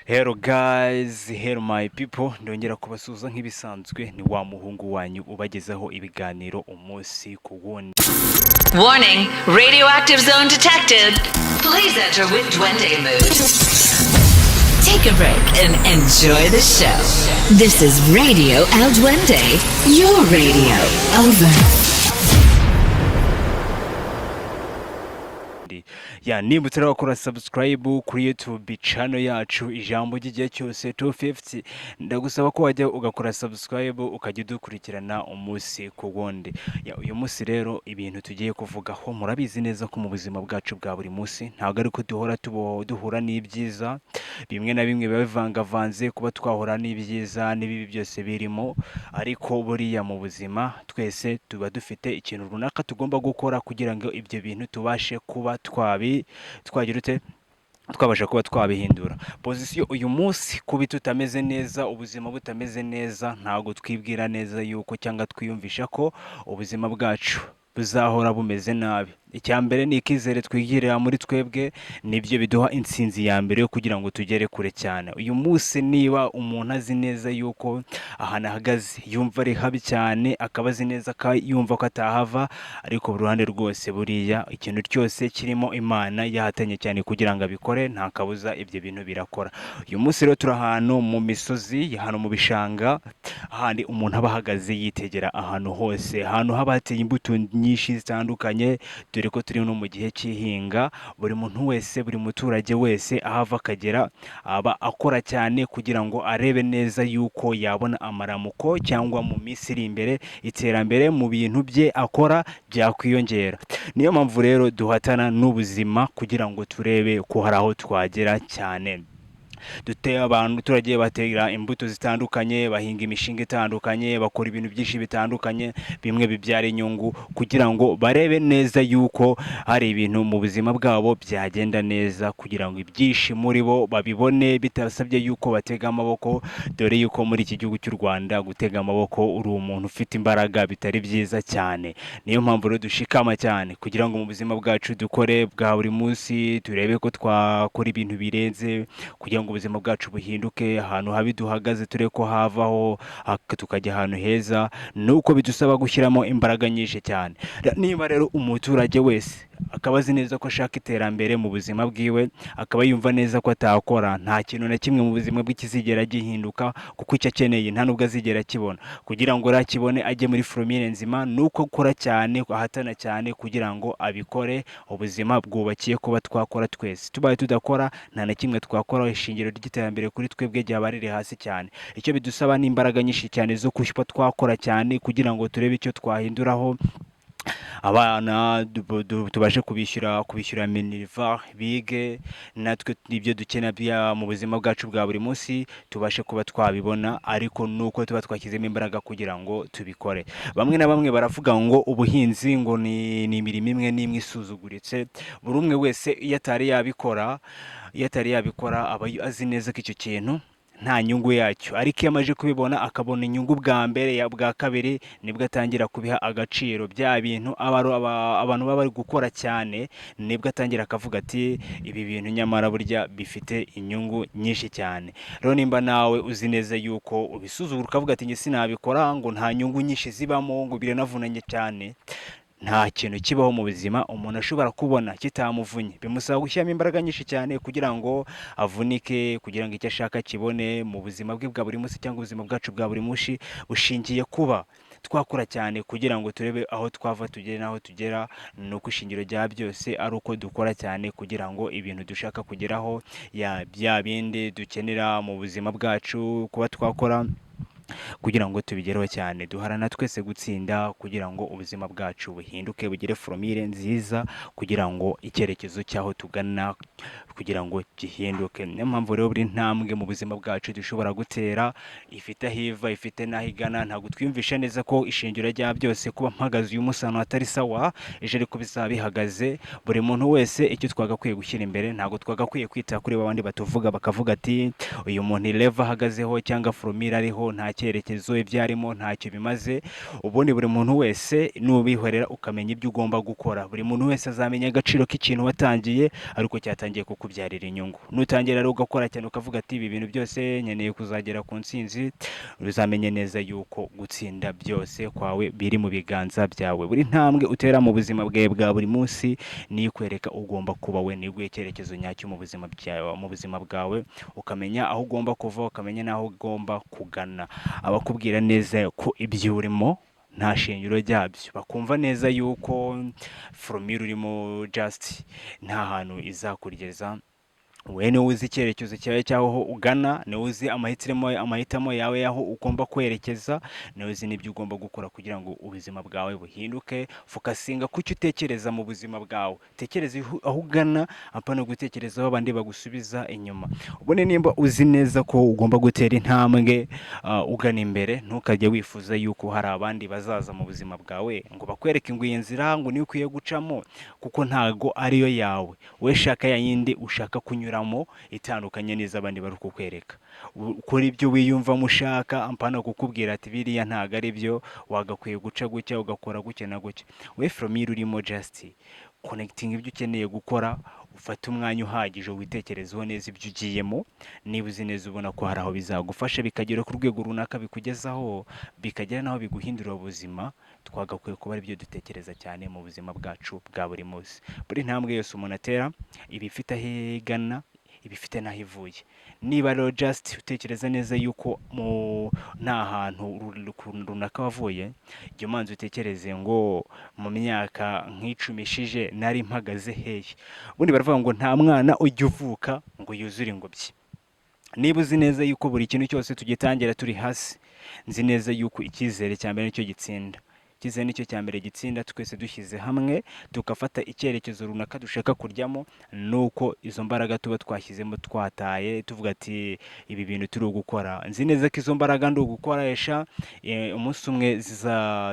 Hello guys, hello my people, ndongera kubasuhuza nk'ibisanzwe. Ni wa muhungu wanyu ubagezaho ibiganiro umunsi ku wundi. Warning, radioactive zone detected. Please enter with Duende mood. Take a break and enjoy the show. This is Radio El Duende, your radio. Over. Ya, nimba utarakora subscribe kuri YouTube channel yacu Ijambo ry'Igihe Cyose 250, ndagusaba ko wajya ugakora subscribe, ukajya udukurikirana umunsi ku wundi. Ya, uyu munsi rero ibintu tugiye kuvugaho, murabizi neza ko mu buzima bwacu bwa buri munsi ntabwo ariko duhora duhura n'ibyiza. Bimwe na bimwe biba bivangavanze, kuba twahura n'ibyiza n'ibibi byose birimo. Ariko buriya mu buzima twese tuba dufite ikintu runaka tugomba gukora kugira ngo ibyo bintu tubashe kuba twagira ute, twabasha kuba twabihindura position. Uyu munsi kuba tutameze neza, ubuzima butameze neza, ntabwo twibwira neza yuko cyangwa twiyumvisha ko ubuzima bwacu buzahora bumeze nabi. Icya mbere ni icyizere twigirira muri twebwe, nibyo biduha intsinzi ya mbere yo kugira ngo tugere kure cyane. Uyu munsi niba umuntu azi neza yuko ahantu ahagaze yumva ari habi cyane, akaba azi neza ko yumva ko atahava, ariko buri ruhande rwose buriya ikintu cyose kirimo Imana yahatanye cyane kugira ngo abikore, nta kabuza ibyo bintu birakora. Uyu munsi rero turi ahantu mu misozi, ahantu mu bishanga, ahandi umuntu aba ahagaze yitegera ahantu hose, ahantu haba hateye imbuto nyinshi zitandukanye, dore ko turi no mu gihe cy'ihinga. Buri muntu wese, buri muturage wese, aho ava akagera, aba akora cyane kugira ngo arebe neza yuko yabona amaramuko, cyangwa mu minsi iri imbere iterambere mu bintu bye akora byakwiyongera. Niyo mpamvu rero duhatana n'ubuzima kugira ngo turebe ko hari aho twagera cyane. Duteye abantu, abaturage batera imbuto zitandukanye, bahinga imishinga itandukanye, bakora ibintu byinshi bitandukanye, bimwe bibyara inyungu, kugira ngo barebe neza yuko hari ibintu mu buzima bwabo byagenda neza, kugira ngo ibyinshi muri bo babibone bitasabye yuko batega amaboko, dore yuko muri iki gihugu cy'u Rwanda gutega amaboko uri umuntu ufite imbaraga bitari byiza cyane. Niyo mpamvu rero dushikama cyane kugira ngo mu buzima bwacu dukore bwa buri munsi, turebe ko twakora ibintu birenze kugira ngo ubuzima bwacu buhinduke. Ahantu habi duhagaze turebe ko havaho tukajya ahantu heza, nuko bidusaba gushyiramo imbaraga nyinshi cyane. Niba rero umuturage wese akaba azi neza ko ashaka iterambere mu buzima bwiwe, akaba yumva neza ko atakora, nta kintu na kimwe mu buzima bwe kizigera gihinduka, kuko icyo akeneye nta nubwo azigera akibona. Kugira ngo akibone ajye muri formule nzima, ni uko akora cyane, ahatana cyane kugira ngo abikore. Ubuzima bwubakiye kuba twakora twese. Tubaye tudakora, nta na kimwe twakora. Ishingiro ry'iterambere kuri twebwe ryaba riri hasi cyane. Icyo bidusaba ni imbaraga nyinshi cyane zo kuba twakora cyane kugira ngo turebe icyo twahinduraho. Abana tubashe kubishyura minerval bige, natwe ibyo dukenera mu buzima bwacu bwa buri munsi tubashe kuba twabibona, ariko nuko tuba twashyizemo imbaraga kugira ngo tubikore. Bamwe na bamwe baravuga ngo ubuhinzi ngo ni imirimo imwe n'imwe isuzuguritse. Buri umwe wese iyo atari yabikora aba azi neza ko icyo kintu nta nyungu yacyo, ariko iyo amaze kubibona, akabona inyungu bwa mbere, ya bwa kabiri, nibwo atangira kubiha agaciro. Bya bintu abantu baba bari gukora cyane, nibwo atangira akavuga ati: "Ibi bintu nyamara burya bifite inyungu nyinshi cyane." Rero nimba nawe uzi neza yuko ubisuzugura, ukavuga ati: "Njye sinabikora, ngo nta nyungu nyinshi zibamo, ngo biranavunanye cyane," nta kintu kibaho mu buzima umuntu ashobora kubona kitamuvunye. Bimusaba gushyiramo imbaraga nyinshi cyane kugira ngo avunike, kugira ngo icyo ashaka akibone mu buzima bwe bwa buri munsi. Cyangwa ubuzima bwacu bwa buri munsi bushingiye kuba twakora cyane kugira ngo turebe aho twava tugere n'aho tugera. Ni uko ishingiro rya byose ari uko dukora cyane kugira ngo ibintu dushaka kugeraho, ya bya bindi dukenera mu buzima bwacu, kuba twakora kugira ngo tubigereho cyane. Duharana twese gutsinda kugira ngo ubuzima bwacu buhinduke, bugire formule nziza, kugira ngo icyerekezo cy'aho tugana kugira ngo gihinduke. Niyo mpamvu rero buri ntambwe mu buzima bwacu dushobora gutera ifite aho iva, ifite n'aho igana. Ntabwo twiyumvisha neza ko ishingiro rya byose, kuba mpagaze uyu munsi ahantu hatari sawa, ejo ariko bizaba bihagaze. Buri muntu wese, icyo twagakwiye gushyira imbere, ntabwo twagakwiye kwita kuri babandi batuvuga, bakavuga ati: "Uyu muntu level ahagazeho cyangwa formule ariho nta cyerekezo, ibyo arimo ntacyo bimaze. Ubundi buri muntu wese nubihorera ukamenya ibyo ugomba gukora, buri muntu wese azamenya agaciro k'ikintu watangiye ariko cyatangiye kukubyarira inyungu. Nutangira rero ugakora cyane, ukavuga ati: "Ibi bintu byose nkeneye kuzagera ku ntsinzi," uzamenye neza yuko gutsinda byose kwawe biri mu biganza byawe. Buri ntambwe utera mu buzima bwawe bwa buri munsi niyo ikwereka ugomba kuba we, niyo iguha icyerekezo nyacyo mu buzima byawe, mu buzima bwawe, ukamenya aho ugomba kuva, ukamenya n'aho ugomba kugana. Abakubwira neza ko ibyo urimo nta shingiro ryabyo, bakumva neza yuko formule urimo just nta hantu izakugeza, we niwe uzi icyerekezo cyawe cy'aho ugana, niwe uzi amahitamo yawe y'aho ugomba kwerekeza, niwe uzi n'ibyo ugomba gukora kugira ngo ubuzima bwawe buhinduke. Focusinga ku cyo utekereza mu buzima bwawe, tekereza aho ugana, apana gutekereza aho abandi bagusubiza inyuma. Ubone nimba uzi neza ko ugomba gutera intambwe ugana imbere, ntukajye wifuza yuko hari abandi bazaza mu buzima bwawe ngo bakwereke ngo iyi nzira ngo niyo ukwiye gucamo, kuko ntago ariyo yawe. We shaka ya yindi ushaka kunyuramo itandukanye n'iz'abandi bari kukwereka. Ukora ibyo wiyumvamo ushaka, ampana kukubwira ati: "Biriya ntago ari byo, wagakwiye guca gutya, ugakora gutya na gutya." We formule urimo, just connecting ibyo ukeneye gukora, ufate umwanya uhagije witekerezeho neza ibyo ugiyemo. Niba uzi neza ubona ko hari aho bizagufasha, bikagera ku rwego runaka bikugezaho, bikagera n'aho biguhindurira ubuzima, twagakwiye kuba ari byo dutekereza cyane mu buzima bwacu bwa buri munsi. Buri ntambwe yose umuntu atera iba ifite aho igana, iba ifite n'aho ivuye. Niba rero just utekereza neza yuko mu nta hantu runaka wavuye, jya umanza utekereze ngo mu myaka nk'icumi ishije nari mpagaze hehe? Ubundi baravuga ngo nta mwana ujya uvuka ngo yuzure ingobyi. Niba uzi neza yuko buri kintu cyose tugitangira turi hasi, nzi neza yuko icyizere cya mbere nicyo gitsinda. Icyizere nicyo cya mbere gitsinda. Twese dushyize hamwe tugafata icyerekezo runaka dushaka kuryamo, nuko izo mbaraga tuba twashyizemo twataye, tuvuga ati: "Ibi bintu turi gukora, nzi neza ko izo mbaraga ndi gukoresha umunsi umwe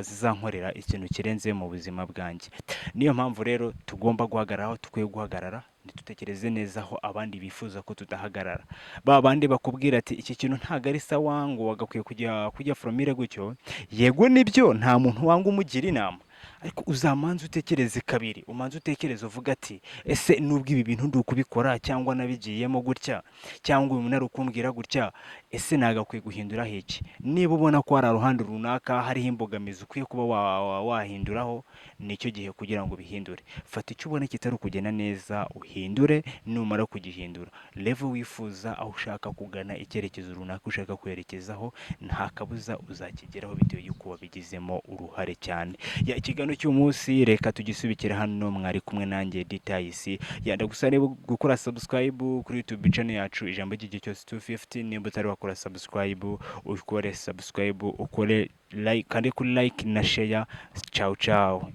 zizankorera ikintu kirenze mu buzima bwanjye." Niyo mpamvu rero tugomba guhagarara aho dukwiye guhagarara, ntitutekereze neza aho abandi bifuza ko tudahagarara. Ba bandi bakubwira ati: "Iki kintu ntabwo ari sawa," ngo wagakwiye kujya formule gutyo. Yego nibyo, nta muntu wanga umugira inama, ariko uzamanza utekereze kabiri, umanze utekereze uvuga ati: "Ese nubwo ibi bintu ndi ukubikora, cyangwa nabigiyemo gutya, cyangwa uyu muntu ari ukumbwira gutya, ese nagakwiye guhinduraho iki?" Niba ubona ko hari uruhande runaka hariho imbogamizi ukwiye kuba wahinduraho, nicyo gihe kugira ngo ubihindure. Fata icyo ubona kitari kugenda neza uhindure. Numara kugihindura, level wifuza, aho ushaka kugana, icyerekezo runaka ushaka kwerekezaho, nta kabuza uzakigeraho bitewe y'uko wabigizemo uruhare cyane. Ya, ikiganiro cy'umunsi reka tugisubikire hano. Mwari kumwe nanjye Ditayisi. Ya, ndagusaba niba gukora subscribe kuri YouTube channel yacu Ijambo ry'igihe cyose 250. Nimba utari wakora subscribe, ukore subscribe, ukore like, kandi kuri like na share. Ciao ciao.